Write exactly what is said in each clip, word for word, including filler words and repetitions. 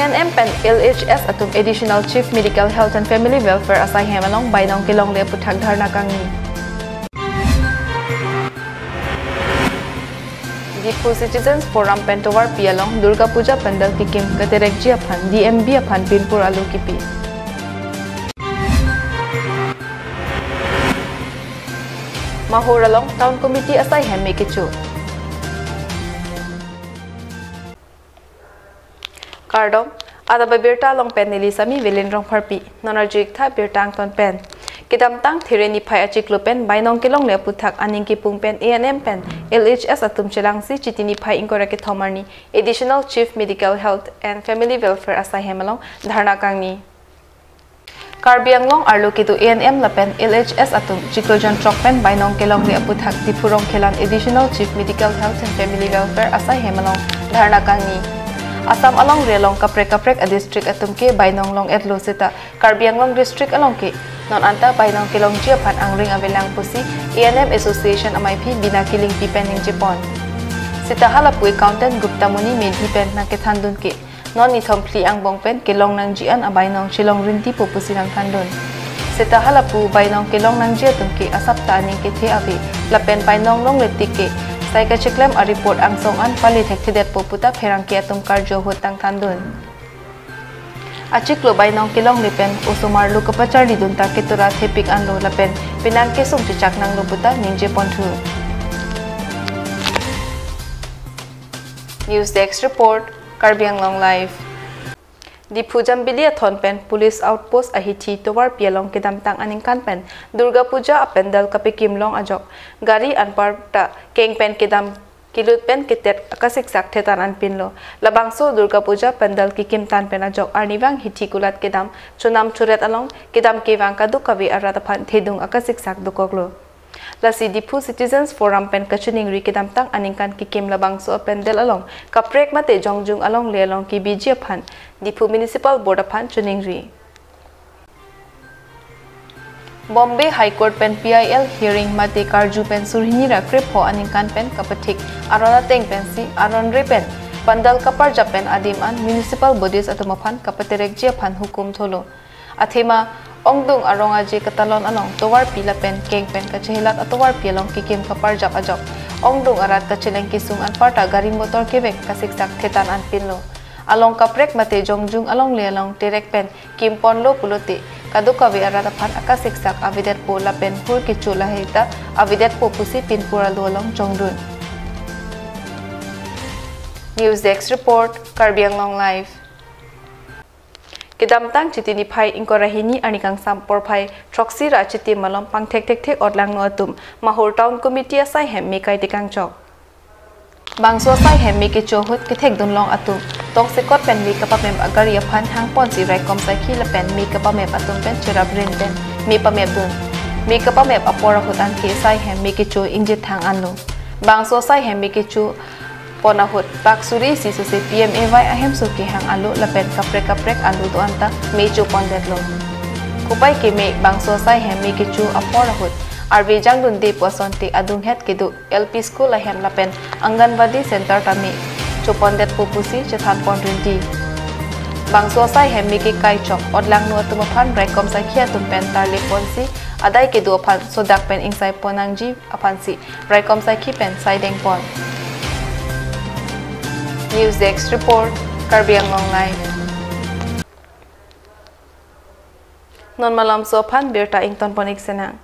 A N M pen L H S atum Additional Chief Medical Health and Family Welfare asaihem along bainong kelongle aputhak dharna kangni. Diphu Citizens Forum pen tovarpi along Durga Puja pandal kekim katerekji aphan D M B aphan pinpur alu kipi. Mahur along Town Committee asaihem me kecho. Kardom, adap abirta along pen neli Sami Velin Rongpharpi, non arju-ik tha birta angton pen. Kedamtang There niphai achiklo pen bainong kelongle aputhak aning kipung pen A N M pen L H S atum chelangsi Chiti niphai ingkoi ra kethom arni Additional Chief Medical Health and Family Welfare asaihem along dharna kangni. Karbi Anglong arlo kedo A N M lapen L H S atum chiklo jon throk pen bainong kelongle aputhak Diphu Rongkhelan Additional Chief Medical Health and Family Welfare asaihem along dharna kangni. Assam alongri along kaprek kaprek a-district atum ke bainong long-etlo seta Karbi Anglong district along ke non anta bainong kelongji aphan angring avelang pusi A N M Association amaiphi Bina Killingpi pen ningjepon. Seta halapu accountant Gupta Muni Medhi pen nangkethandun ke non nithom phli angbong pen kelong nangji an abainong chelong rintipo pusi nangthandun. Seta halapu bainong kelong nangji atum ke asapta aning kethe ave lapen bainong longle tik ke sai kacheklem a-report angsong an pale thekthedetpo puta pherangke atum karju ahut nangthandun. Achiklo bainong kelongle pen osomar lo kapacharlidun ta ketura thepik anlo lapen penang kesung chechak nanglo puta ningjeponthu. News Desk Report, Karbi Anglong Live. Diphu Jambili athon pen Police Outpost ahithi tovarpi along kedamtang aningkan pen Durga Puja apandal kapekim long ajok gari anparta keng pen kedam kelut pen ketet akasiksak thetan anpinlo. Labangso Durga Puja pandal kekimtan pen ajok arnivang hithi kulat kedam chonam choret along kedam kevang kadokave arat aphan thedung akasiksak dokoklo. Lasi Diphu Citizens Forum pen kachiningri kedamtang aningkan kekim labangso apandal along kaprek mate jongjung alongle along kebiji aphan Diphu Municipal Board aphan chiningri. Bombay High Court pen P I L hearing mate karju pen surhini ra krepho aningkan pen kapathik aron ateng pensi aron re pen pandal kaparjap pen adim an municipal bodies atum aphan kapaterekji aphan hukum tholo. Athema ongdung arong aje katalon along tovarpi lapen keng pen kachehelat atovarpi along kekim kaparjap ajok ongdung arat kacheleng kesung anparta gari motor kevek kasiksak thetan anpinlo. Along kaprek mate jongjung alongle along terek pen kimponlo pulote kadokave arat aphan akasiksak avedetpo lapen hur kecho lahai ta avedetpo pusi pinpur alu along chongdun. News Desk Report, Karbi Anglong Live. Kedamtang Chiti niphai ingkoi ra hini arni kangsam porphai throksi ra Chiti malom pangthek thekthek otlangno atum Mahur Town Committee asaihem me kai tekangchok. Bangso asaihem me kecho ahut kethekdun long atum tongsekot pen me kapamep agari aphan hangponsi raikom saikhi lapen me kapamep atum pen cherap rin pen me pamepdun. Me kapamep apor ahut anke asaihem me kecho ingjethang anlo. Bangso asaihem me kecho pon ahut pak suri isi sose P M A Y ahemso kehang alo lapen kaprek kaprek alo do-an ta me chopondetlo. Kopai keme bangso asaihem me kecho apor ahut arve jangdunde pu asonte adunghet kedo L P school ahem lapen Anganwadi center ta me chopondetpo pusi chethanpon rinti. Bangso asaihem me kekaichok otlangno atum aphan raikom saikhi atum pen tarleponsi adai kedo aphan sodak pen ingsaipon nangji aphansi raikom saikhi pen saidengpon. News Desk Report, Karbi Anglong Live. Non malomso aphan birta ingtonpon-ik sinang.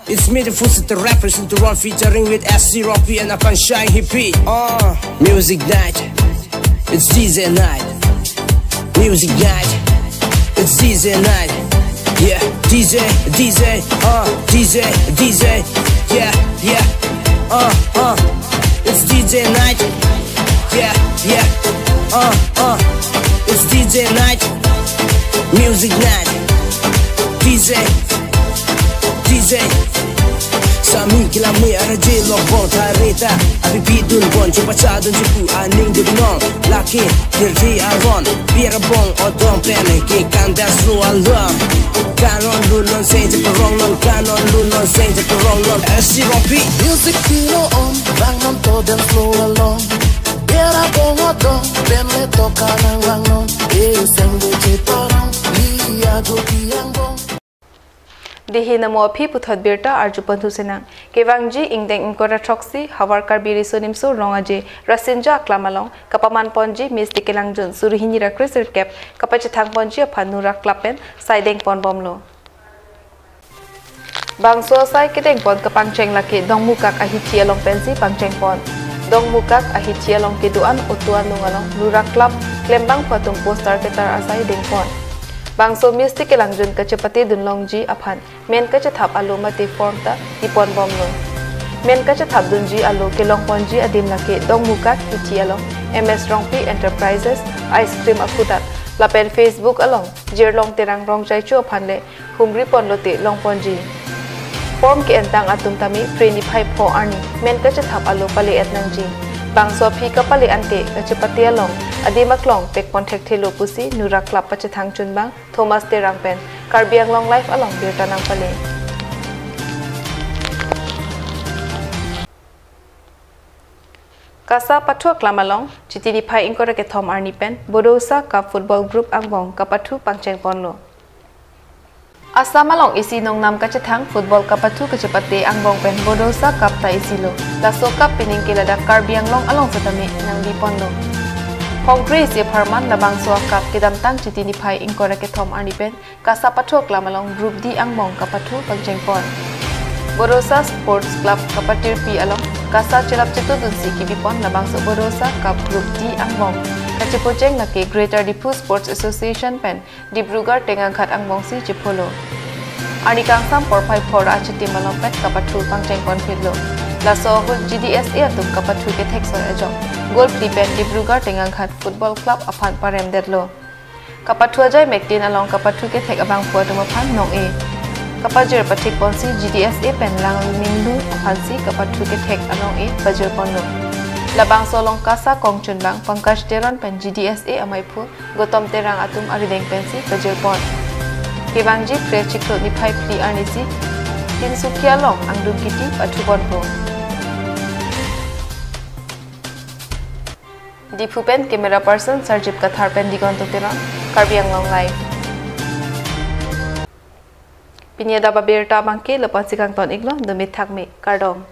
It's me, the Fusit the Rapper, in the run featuring with S C Rocky and Akan Shine Hippie. Uh, music night. It's D J night. Music night. It's D J night. Yeah, D J, D J, uh, D J, D J. Yeah, yeah. Uh, uh. It's D J night. Yeah, yeah. Uh, uh. It's D J night. Music night. D J. D J. Sami kilame araje lokbong thareta. Abi bidun bon chupa chadun chupu aning dun nong. La Ki, kirti aron, bir bong odong pen ki kandas ru alua. Kanon lunon seng je perong non, kanon lunon seng je perong non. Esi rompi. Music pino on, vang non to dance floor along. Bir bong odong pen le to kanang vang non. Eh, seng je perong, li agu ki angbong. Dei hi namo aphi puthot birta arju ponthu sinang. Kevangji ingdeng ingkoi ra throksi, Havar Karbi Riso Nimso Rong Aje Rasinja Aklam along kapaman ponji Misti kelangjun suri hini ra kre sirkep kapachethang ponji aphan Nura Club pen sai deng pon bomlo. Bangso sai kedeng pon kapangcheng lake Dongmukak ahithi along pensi pangcheng pon. Dongmukak ahithi along kedo-an otu anung along Nura Club klembangphu atum poster ketar asai deng pon. Bangso Misti kelangjun kachepate dun longji aphan men kachethap alo mate form ta di pon bomlo. Men kachethap dunji alo kelong ponji adim lake Dongmukak hithi along M S Rongpi Enterprises ice cream akutat lapen Facebook along Jirlong Terang Rongchaicho aphan le humri ponlote long ponji. Form ke-entang atum tame Phre niphai pho arni men kachethap alo pale-et nangji. Bangso aphi kapale ante kachepate along adim aklong pek pon thekthelo pusi Nura Club pachethang chunbang Thomas Terang pen Karbi Anglong Live along birta nangpale. Kasa Pathu Aklam along Chiti niphai ingkoi ra kethom arni pen Bodosa Cup Football Group angbong kapathu pangcheng ponlo. Assam along isi nongnam kachethang football kapathu kachepate angbong pen Bodosa Cup ta isilo. Laso cup pining ke ladak Karbi Anglong along setame nangdi ponlo. Hongkre isi apharman labangso a-cup kedamtang Chiti niphai ingkoi ra kethom arni pen Kasa Pathu Aklam along Group D angbong kapathu pangcheng pon. Bodosa Sports Club kapatirpi along kasa chelap chetu dunsi kebi pon labangso Bodosa Cup Group D angbong kachepocheng lake Greater Diphu Sports Association pen Dibrugarh Tengganghat angbongsi chepholo. Arni kangsam porphai pho ra achitim along pen kapathu pangcheng pon phitlo. Laso ahut G D S A atum kapathu kethek soi ajok goal phli pen Dibrugarh Tengganghat Football Club aphan parem detlo. Kapathu ajai mektin along kapathu kethek abangphu atum aphan nong-e kapajir pathik ponsi G D S A pen Langminglu aphansi kapathu kethek anong-e pajir ponlo. Labangso along kasa kong chunbang Pankaj Teron pen G D S A amaiphu Gautam Terang atum arideng pensi pajir pon. Kevangji Phre chiklo niphai phli arnisi Tinsukia along angdung kiti pathu ponpo. Diphu pen camera person Sarjip Kathar pen Digonto Teron, Karbi Anglong Live. Pini adap abirta abangke lapu-ansi kangton iklo, dome thakme, kardom.